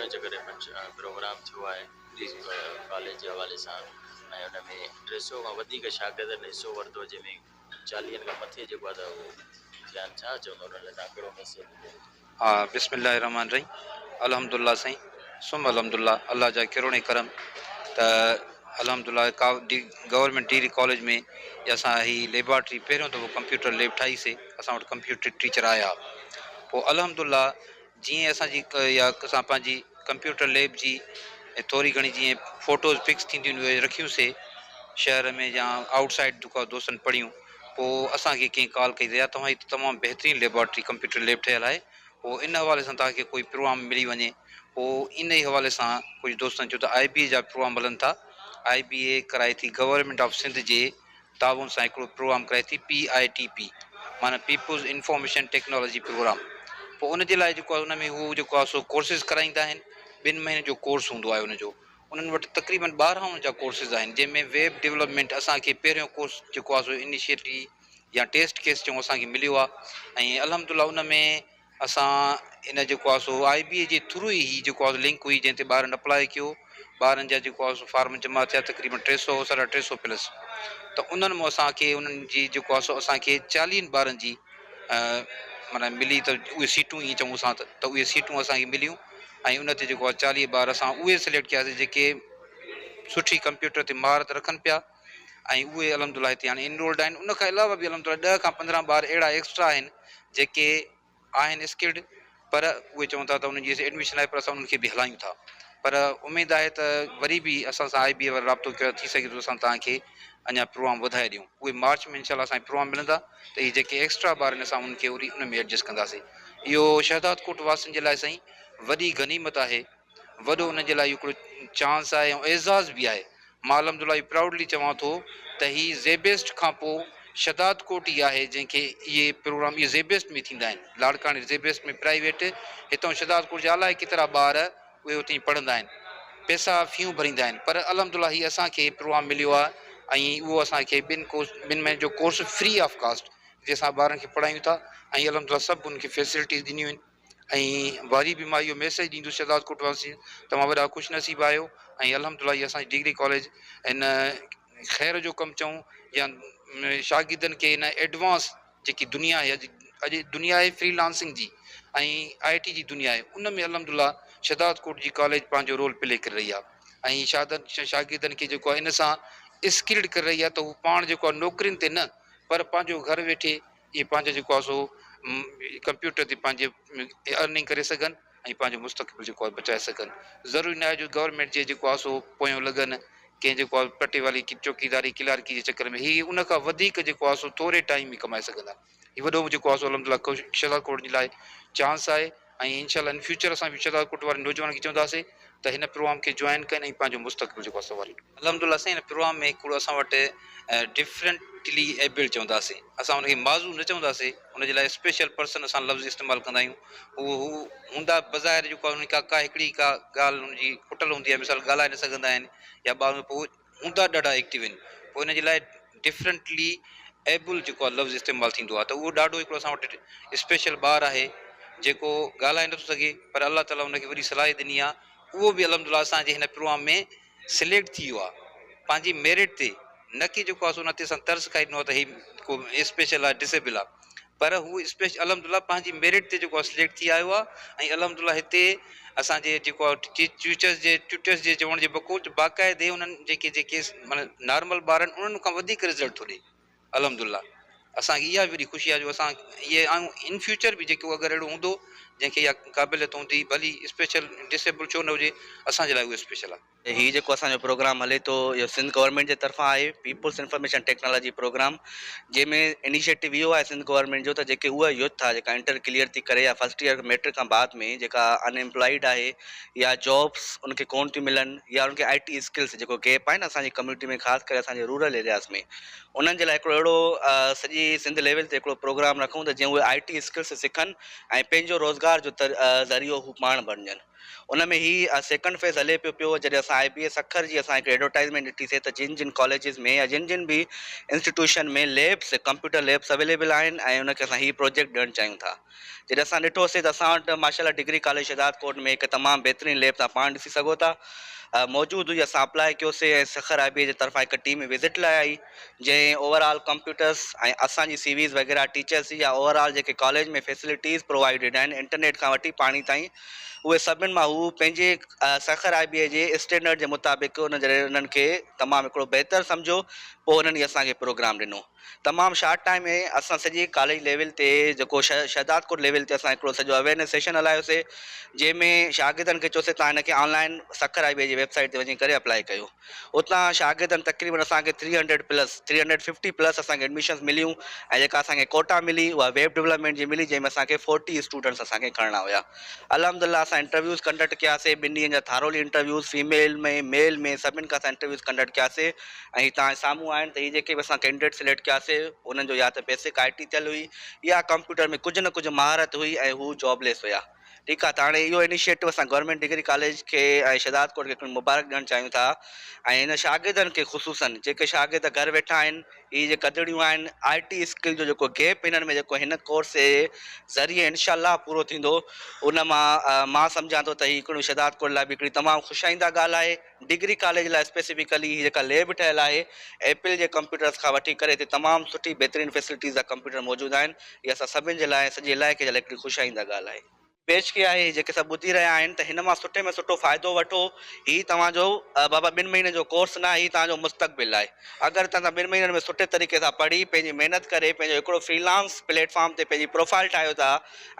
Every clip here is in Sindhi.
پهريون جيڪڏهن پروگرام ٿيو آهي ڪاليج جي حوالي سان ۽ ان ۾ 300 کان وڌيڪ شاگردن حصو ورتو، جنهن ۾ 40 کان مٿي جيڪو آهي ته اهو ٿيا آهن. ڇا چوندو انهن لاء توهان ڪهڙو ميسيج ڏيندو؟ ها بسم الله الرحمٰن الرحيم الحمدالله سائين ثم الحمدالله الله جا ڪروڙين ڪرم ته الحمدالله ڪا ڊي گورنمينٽ ڊگري ڪاليج ۾ اسان هي ليبارٽري پهريون دفعو ڪمپيوٽر ليب ٺاهي سي اسان وٽ ڪمپيوٽر ٽيچر آيا پوء الحمدالله جيئن اسان جي يا اسان پنهنجي ڪمپيوٽر ليب جي ٿوري گهڻي جيئن فوٽوز پڪس ٿينديون آهن اهي رکيون سي شهر ۾ يا آئوٽ سائيڊ جيڪو دوستن پڙهيون پوء اسان کي ڪنهن ڪال ڪئي ته يار توهان جي ته تمام بهترين ليبارٽري ڪمپيوٽر ليب ٺهيل آهي پوء ان حوالي سان توهان کي ڪوئي پروگرام ملي وڃي پوء ان ئي حوالي سان ڪجهه دوستن چيو ته آء بي اي جا پروگرام هلن ٿا آء بي اي ڪرائي ٿي گورنمينٽ آف سنڌ جي تعاون سان هڪڙو پروگرام ڪرائي ٿي پي آء ٽي پي معنيٰ پيپلز انفارميشن ٽيڪنالاجي پروگرام پوء ان جي لاء جيڪو آهي ان ۾ هو جيڪو آهي سو ڪورسز ڪرائيندا آهن ٻن مهينن جو ڪورس هوندو آهي ان جو انهن وٽ تقريبن 12 ان جا ڪورسز آهن جنهن ۾ ويب ڊولپمينٽ اسان کي پهريون ڪورس جيڪو آهي سو انيشيٽلي يا ٽيسٽ ڪيس چئون اسان کي مليو آهي ۽ الحمد لله ان ۾ اسان ان جيڪو آهي سو آء بي اي جي ٿرو ئي هي جيڪو آهي سو لنڪ هئي جنهن تي ٻارن اپلاء ڪيو ٻارن جا جيڪو آهي سو فارم جمع ٿيا تقريبن 300 350 پلس ته انهن مون اسان کي انهن جي جيڪو آهي سو اسان کي 40 ٻارن جي معنيٰ ملي ته اهي سيٽون ائين چئون اسان ته اهي سيٽون اسان کي مليون ۽ ان تي جيڪو آهي 40 ٻار اسان اهي سليڪٽ ڪياسي جيڪي سٺي ڪمپيوٽر تي مهارت رکن پيا ۽ اهي الحمد لله هتي هاڻي انرولڊ آهن ان کان علاوه به الحمد لله 10 کان 15 ٻار اهڙا ايڪسٽرا آهن جيڪي آهن اسڪلڊ پر اهي چون ٿا ته انهن جي ايڊميشن آهي پر اسان انهن کي به هلايون ٿا پر اميد آهي ته وري به اسان سان آء بي اي وارن رابطو ڪيو آهي ٿي سگهي ٿو اسان توهان کي اڃا پروگرام وڌائي ڏيون اهي مارچ ۾ انشاء الله اسان کي پروگرام ملندا ته اهي جيڪي ايڪسٽرا ٻار آهن اسان انهن کي وري ان ۾ ايڊجسٽ ڪنداسين اهو شهداد ڪوٽ واسين جي لاء سائين وڏي غنيمت آهي وڏو انهن جي لاء اهو هڪڙو چانس آهي ۽ اعزاز به آهي. مان الحمد لله اهو پرائوڊلي چوان ٿو ته هي زيبيسٽ کان پوء شھداد ڪوٽ ئي آهي جنهن کي اهي پروگرام اهي زيبيسٽ ۾ ٿيندا آهن. لاڙڪاڻي زيبيسٽ ۾ پرائيويٽ هتان شھداد ڪوٽ جا الائي ڪيترا ٻار اهي اتي ئي پڙهندا آهن. پئسا فيون ڀريندا آهن پر الحمد لله هي اسان کي پروگرام مليو آهي ۽ اهو اسان کي ٻن ڪورس ٻن مهينن جو ڪورس فري آف ڪاسٽ جنهن سان ٻارن کي پڙهايون ٿا ۽ الحمد لله سڀ انهن کي فيسلٽيز ڏنيون آهن. ۽ وري به مان اهو ميسيج ڏيندس شهداد ڪوٽ واسين توهان وڏا خوش نصيب آهيو ۽ الحمد لله هي اسان جي ڊگري ڪاليج هن خير جو ڪم چئون يا شاگردن کي هن ايڊوانس جيڪي دنيا آهي اڄ اڄ دنيا آهي فري لانسنگ جي ۽ آء ٽي جي دنيا آهي ان ۾ الحمد لله شهداد ڪوٽ جي ڪاليج پنهنجو رول پلي ڪري رهي آهي ۽ شاگردن شاگردن کي جيڪو آهي ان سان اسڪلڊ ڪري رهي آهي ته هو پاڻ جيڪو آهي نوڪرين تي نه پر پنهنجو گهر ويٺي اهي پنهنجو جيڪو آهي سو ڪمپيوٽر تي پنهنجي ارننگ ڪري سگهن ۽ پنهنجو مستقبل جيڪو آهي بچائي سگهن ضروري ناهي جو گورنمينٽ جي جيڪو آهي سو پويون لڳن ڪنهن جيڪو آهي پٽيوالي چوڪيداري ڪلارڪي جي چڪر ۾ هي ان کان وڌيڪ جيڪو آهي سو ٿوري ٽائيم ۾ ڪمائي سگهندا هي وڏو جيڪو آهي سو الحمد لله شهزاد ڪوٽ جي لاء چانس آهي ۽ انشاء الله ان فيوچر اسان به شهداد ڪوٽ وارن نوجوانن کي چونداسين ته هن پروگرام کي جوائن ڪن ۽ پنهنجو مستقبل جيڪو آهي سنوارين. الحمد لله سائين هن پروگرام ۾ هڪڙو اسان وٽ ڊفرنٽلي ايبلڊ چونداسين اسان ان کي معذور نه چونداسين ان جي لاء اسپيشل پرسن اسان لفظ استعمال ڪندا آهيون اهو هو هوندا بظاهر جيڪو آهي ان کي ڪا هڪڙي ڪا ڳالهه ان جي کٽل هوندي آهي مثال ڳالهائي نه سگهندا آهن يا ٻار پوء هوندا ڏاڍا ايڪٽو آهن پوء ان جي لاء ڊفرنٽلي ايبل جيڪو آهي لفظ استعمال ٿيندو آهي ته اهو ڏاڍو هڪڙو اسان وٽ اسپيشل ٻار آهي جيڪو ڳالهائي نٿو سگهي پر الله تعالي ان کي وڏي صلاحيت ڏني آهي اهو به الحمد لله اسان جي هن پروگرام ۾ سليڪٽ ٿي ويو آهي پنهنجي ميرٽ تي نه ڪي جيڪو آهي سو ان تي اسان ترس کائي ڏنو آهي ته هي ڪو اسپيشل آهي ڊسيبل آهي پر هو اسپيش الحمد لله پنهنجي ميرٽ تي جيڪو آهي سليڪٽ ٿي آيو آهي ۽ الحمد لله هتي اسان جي جيڪو آهي ٽيچرس جي ٽيوٽرس جي چوڻ جي بقول ته باقاعدي انهن جيڪي جيڪي معنيٰ نارمل ٻار آهن انهن کان وڌيڪ رزلٽ ٿو ڏي الحمد لله اسان کي اها به وڏي خوشي آهي جو اسان اهي آهيون ان فيوچر به جيڪو اگر اهڙو هوندو جنهن کي اها قابليت هوندي ڀلي اسپيشل ڊسيبل ڇو نه هجي اسان جي لاء اهو اسپيشل آهي. هي جيڪو اسان جو پروگرام هلي ٿو اهو سنڌ گورنمينٽ جي طرفان آهي پيپلز انفارميشن ٽيڪنالاجي پروگرام جنهن ۾ انيشيٽو اهو آهي سنڌ گورنمينٽ جو ته جيڪي اها يوٿ آهي جيڪا انٽر ڪليئر ٿي ڪري يا فرسٽ ايئر ميٽرڪ کان بعد ۾ جيڪا ان ايمپلائيڊ آهي يا جابس ان کي ڪون ٿيون ملن يا ان کي آئي ٽي اسڪلس جيڪو گيپ آهي نه اسان جي ڪميونٽي ۾ خاص ڪري اسان جي رورل ايرياز ۾ انهن جي لاء هڪڙو اهڙو سڄي سنڌ ليول تي هڪڙو پروگرام رکون ته جيئن اهي آئي ٽي اسڪلس سکن ۽ پنهنجو روزگار جو ذريعو هو پاڻ بڻجن. ان ۾ هي سيڪنڊ فيز هلي پيو پيو جڏهن اسان آء بي اي سکر جي اسان هڪ ايڊورٽائزمينٽ ڏٺي سي ته جن جن ڪاليجز ۾ يا جن جن به institution ۾ labs computer labs available آهن ۽ ان کي اسان هي پروجيڪٽ ڏيڻ چاهيون ٿا جڏهن اسان ڏٺو سي ته اسان وٽ ماشاء الله ڊگري ڪاليج شهداد ڪوٽ ۾ هڪ تمام بهترين ليب تان پاڻ ڏسي سگهو ٿا موجود هئي اسان اپلاء ڪيو سي ۽ سکر آء بي اي جي طرفان هڪ ٽيم وزٽ لاء آئي جنهن اوور آل ڪمپيوٽرس ۽ اسان جي سي ويز وغيره ٽيچرس جي يا اوور آل جيڪي ڪاليج ۾ فيسلٽيز پرووائيڊيڊ آهن انٽرنيٽ کان وٺي پاڻي تائين اهي سڀن مان هو پنهنجي سکر آء بي اي جي اسٽينڊرڊ جي مطابق ان جڏهن انهن کي تمام هڪڙو بهتر سمجهيو پوء انهن ئي اسان کي پروگرام ڏنو تمام شارٽ ٽائيم ۾ اسان سڄي ڪاليج ليول تي جيڪو شهدادڪوٽ ليول تي اسان هڪڙو سڄو اويئرنيس سيشن هلايوسي جنهن ۾ شاگردن کي چيوسي تان هن کآن لائن سکر آء بي اي جي ويب سائيٽ تي وڃي ڪري اپلائي ڪيو اتان شاگردن تقريبن اسان کي three hundred plus, 350 plus، اسان کي ايڊميشنز مليون ۽ جيڪا اسان کي ڪوٽا ملي اها ويب ڊولپمينٽ جي ملي جنهن ۾ اسان کي فورٽي اسٽوڊنٽس اسان کي کڻڻا هيا. الحمد لله اسان انٽرويوز ڪنڊڪٽ ڪياسي ٻن ڏينهن جا ٿارولي انٽرويوز فيميل ۾ ميل ۾ سڀني کان اسان انٽرويوز ڪنڊڪٽ ڪياسي ۽ هي توهان جي سامهون آهن ته هي جيڪي به اسان ڪينڊيڊيٽ سليڪٽ ڪياسي انهن جو يا ته بيسڪ آء ٽي ٿيل هئي يا ڪمپيوٽر ۾ ڪجهه نه ڪجهه مهارت هئي ۽ هو جاب ليس هيا. ٺيڪ آ ته هاڻي اهو انيشيٽو اسان گورنمينٽ ڊگري ڪاليج کي ۽ شهداد ڪوٽ کي مبارڪ ڏيڻ چاهيون ٿا ۽ هن شاگردن کي خصوصن جيڪي شاگرد گهر ويٺا آهن هي جي ڪدڙيون آهن آء ٽي اسڪل جو جيڪو گيپ هنن ۾ جيڪو هن ڪورس جي ذريعي انشاء الله پورو ٿيندو ان مان مان سمجهان ٿو ته هي هڪڙو شهداد ڪوٽ لاء به هڪڙي تمام خوش آئنده ڳالهه آهي. ڊگري ڪاليج لاء اسپيسفڪلي هي جيڪا ليب ٺهيل آهي ايپل جي ڪمپيوٽرس کان وٺي ڪري هتي تمام سٺي بهترين فيسلٽيز جا ڪمپيوٽر موجود آهن هي اسان سڀن جي لاء ۽ سڄي علائقي جي لاء هڪڙي خوش آئنده ڳالهه آهي. پيش ڪئي آهي هي جيڪي سڀ ٻڌي رهيا آهن ته هن مان سٺي ۾ سٺو فائدو وٺو هي توهان جو بابا ٻن مهينن جو ڪورس نه آهي هي توهان جو مستقبل آهي اگر توهان ٻن مهينن ۾ سٺي طريقي سان پڙهي پنهنجي محنت ڪري پنهنجو هڪڙو فري لانس پليٽ فارم تي پنهنجي پروفائل ٺاهيو ٿا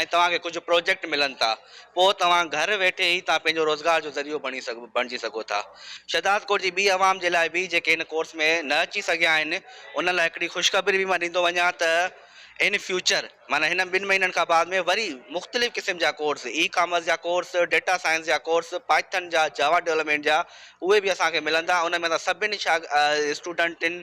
۽ توهان کي ڪجهه پروجيڪٽ ملن ٿا پوء توهان گهر ويٺي ئي توهان پنهنجو روزگار جو ذريعو بڻي بڻجي سگهو ٿا. شهدادڪوٽ جي ٻي عوام جي لاء به جيڪي هن ڪورس ۾ نه اچي سگهيا آهن انهن لاء هڪڙي خوشخبري به مان ڏيندو وڃان ته ان فيوچر معنيٰ هن ٻن مهينن کان بعد ۾ وري مختلف قسم جا ڪورس اي ڪامرس جا ڪورس، ڊيٽا سائنس جا ڪورس، پائٿن جا، جاوا ڊولپمينٽ جا اهي به اسان کي ملندا ان ۾ اسان سڀني شاگ اسٽوڊنٽن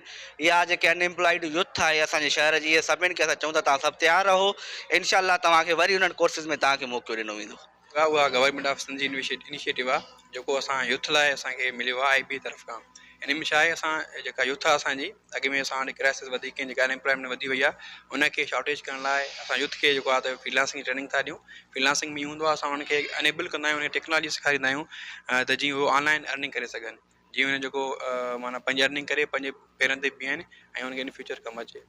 يا جيڪي ان ايمپلائيڊ يوٿ آهي اسان جي شهر جي اهي سڀني کي اسان چئون ٿا توهان سڀ تيار رهو انشاء الله توهان کي وري انهن ڪورسز ۾ توهان کي موقعو ڏنو ويندو. اها گورنمينٽ آف سنڌ جي انيشيٽو آهي جيڪو اسان يوٿ لاء اسان کي مليو آهي آئي بي طرف کان ان ۾ ڇا آهي اسان جيڪا يوٿ آهي اسان جي اڳ ۾ اسان وٽ ڪرائسس وڌيڪ آهن جيڪا ان ايمپلائمينٽ وڌي وئي آهي ان کي شارٽيج ڪرڻ لاء اسان يوٿ کي جيڪو آهي ته فري لانسنگ جي ٽريننگ ٿا ڏيون فري لانسنگ ۾ اهو هوندو آهي اسان انهن کي انيبل ڪندا آهيون انهن کي ٽيڪنالاجي سيکاريندا آهيون ته جيئن هو آن لائن ارننگ ڪري سگهن جيئن انهن جيڪو معنيٰ پنهنجي ارننگ ڪري پنهنجي پيرن تي بيهن ۽ انهن کي ان فيوچر ڪم اچي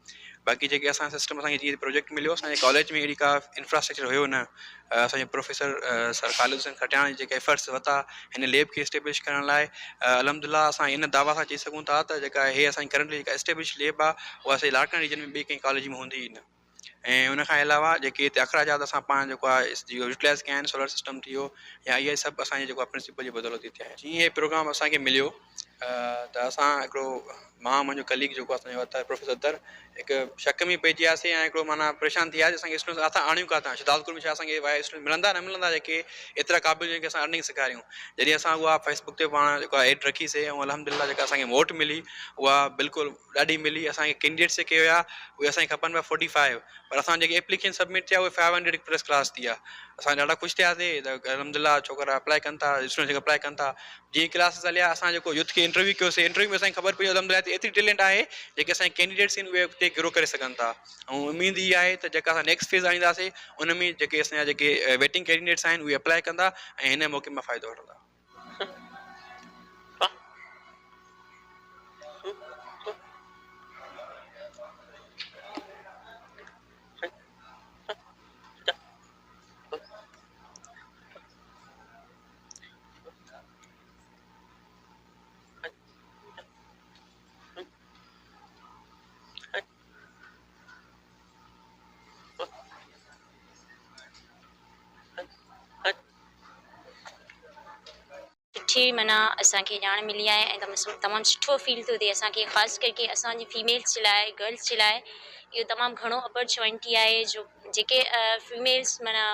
باقي جيڪي اسان سسٽم اسان کي جيئن پروجيڪٽ مليو اسان جي ڪاليج ۾ اهڙي ڪا انفراسٽرڪچر هيو نه اسان جي پروفيسر سر خالد حسين کٽياڻ جيڪي ايفرٽس ورتا هن ليب کي اسٽيبلش ڪرڻ لاء الحمد لله اسان ان دعويٰ سان چئي سگهون ٿا ته جيڪا هي اسان جي ڪرنٽلي جيڪا اسٽيبلش ليب آهي اها اسان جي لاڙڪاڻي ريجن ۾ ٻي ڪنهن ڪاليج ۾ هوندي ئي نه ۽ ان کان علاوه جيڪي هتي اخراجات اسان پاڻ جيڪو آهي يوٽيلائز ڪيا آهن سولر سسٽم ٿي ويو يا اهي سڀ اسان جي جيڪو آهي پرنسپل جي بدولت ئي ٿيا آهن جيئن هي پروگرام اسان کي مليو ته اسان هڪڙو مان منهنجو ڪليگ جيڪو اسان جو اطهر پروفيسر اطهر هڪ شڪ ۾ پئجي وياسين ۽ هڪڙو معنيٰ پريشان ٿي وياسين اسان کي اسٽوڊنٽس اسان آڻيون ڪاٿان شهدادپور ۾ ڇا اسان کي وايا اسٽوڊنٽس ملندا نه ملندا جيڪي ايترا قابل جن کي اسان ارننگ سيکاريون جڏهن اسان اها فيسبڪ تي پاڻ جيڪو آهي ايڊ رکي سي ۽ الحمد لله جيڪا اسان کي موٽ ملي اها بلڪل ڏاڍي ملي اسان کي ڪينڊيڊيٽس جيڪي هيا اهي اسان کي کپن پيا فورٽي فائيو پر اسان جيڪي ايپليڪيشن سبمٽ ٿيا اهي فائيو هنڊريڊ پلس ڪلاس ٿي ويا اسان ڏاڍا خوش ٿياسي ته الحمد لله ڇوڪرا اپلائي ڪن ٿا اسٽوڊنٽس جيڪا اپلائي ڪن ٿا جيئن ڪلاسز هليا اسان جيڪو يوٿ کي انٽرويو ڪيوسي انٽرويو ۾ اسان کي خبر پئي الحمد لله ته ايتري ٽيلنٽ آهي جيڪي اسان جي ڪينڊيڊيٽس آهن اهي اڳتي گرو ڪري سگهن ٿا ۽ اميد اها آهي ته جيڪا اسان نيڪسٽ فيز آڻينداسي ان ۾ جيڪي اسان جا جيڪي ويٽنگ ڪينڊيڊيٽس آهن اهي اپلائي ڪندا ۽ هن موقعي مان فائدو وٺندا. سٺي معنيٰ اسان کي ڄاڻ ملي آهي ۽ تمام سٺو فيل ٿو ٿئي اسان کي خاص ڪرڪي اسان جي فيميلس جي لاء گرلس جي لاء اهو تمام گهڻو اپرچونٽي آهي جو جيڪي فيميلس معنيٰ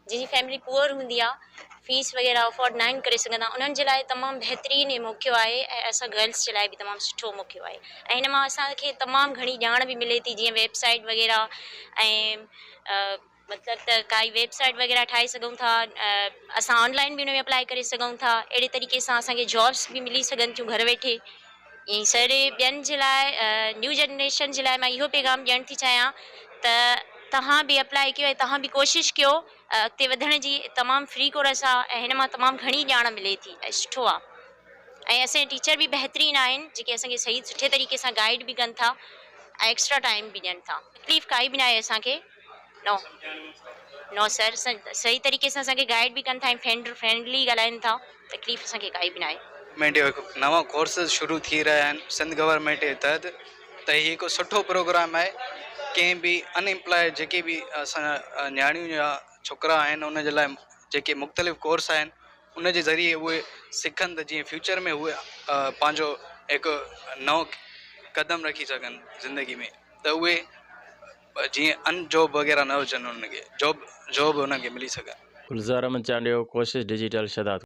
جن جي فيملي پوئر هوندي آهي فيس وغيره افورڊ ناهن ڪري سگهندا انهن جي لاء تمام بهترين هي موقعو آهي ۽ اسان گرلس جي لاء به تمام سٺو موقعو آهي ۽ هن مان اسان کي تمام گهڻي ڄاڻ به ملي ٿي جيئن ويب سائيٽ وغيره ۽. مطلب ته ڪائي ويب سائيٽ وغيره ٺاهي سگهون ٿا، اسان آن لائن به ان ۾ اپلائي ڪري سگهون ٿا، اهڙي طريقي سان اسان کي جابس به ملي سگهن ٿيون گهر ويٺي. ائين سر ٻين جي لاء نيو جنريشن جي لاء مان اهو پيغام ڏيڻ ٿي چاهيان ته توهان به اپلائي ڪيو ۽ توهان به ڪوشش ڪيو اڳتي وڌڻ جي. تمام فري ڪورس آهي ۽ هن مان تمام گهڻي ڄاڻ ملي ٿي ۽ سٺو آهي ۽ اسان جا ٽيچر به بهترين آهن جيڪي اسان کي صحيح سٺي طريقي سان گائيڊ به ڪن ٿا ۽ ايڪسٽرا ٽائيم به ڏين ٿا. تڪليف ڪائي به ناهي اسان کي. نو نو سر صحيح طريقي سان اسان کي گائيڊ به ڪن ٿا ۽ فرينڊ فرينڊلي ڳالهائين ٿا تڪليف اسان کي ڪائي به ناهي. گورنمينٽ جو هڪ نوان ڪورسز شروع ٿي رهيا آهن سنڌ گورنمينٽ جي تحت ته هي هڪ سٺو پروگرام آهي ڪنهن به ان امپلائيڊ جيڪي به اسان جا نياڻيون يا ڇوڪرا آهن ان جي لاء جيڪي مختلف ڪورس آهن ان جي ذريعي اهي سکن ته جيئن فيوچر ۾ اهي پنهنجو هڪ نئون قدم رکي سگهن زندگي ۾ ته اهي جيئن ان جاب وغيره نه هجن انهن کي جاب جاب انهن کي ملي سگهن. گلزار احمد چانڊيو، ڪوشش ڊجيٽل شھدادڪوٽ.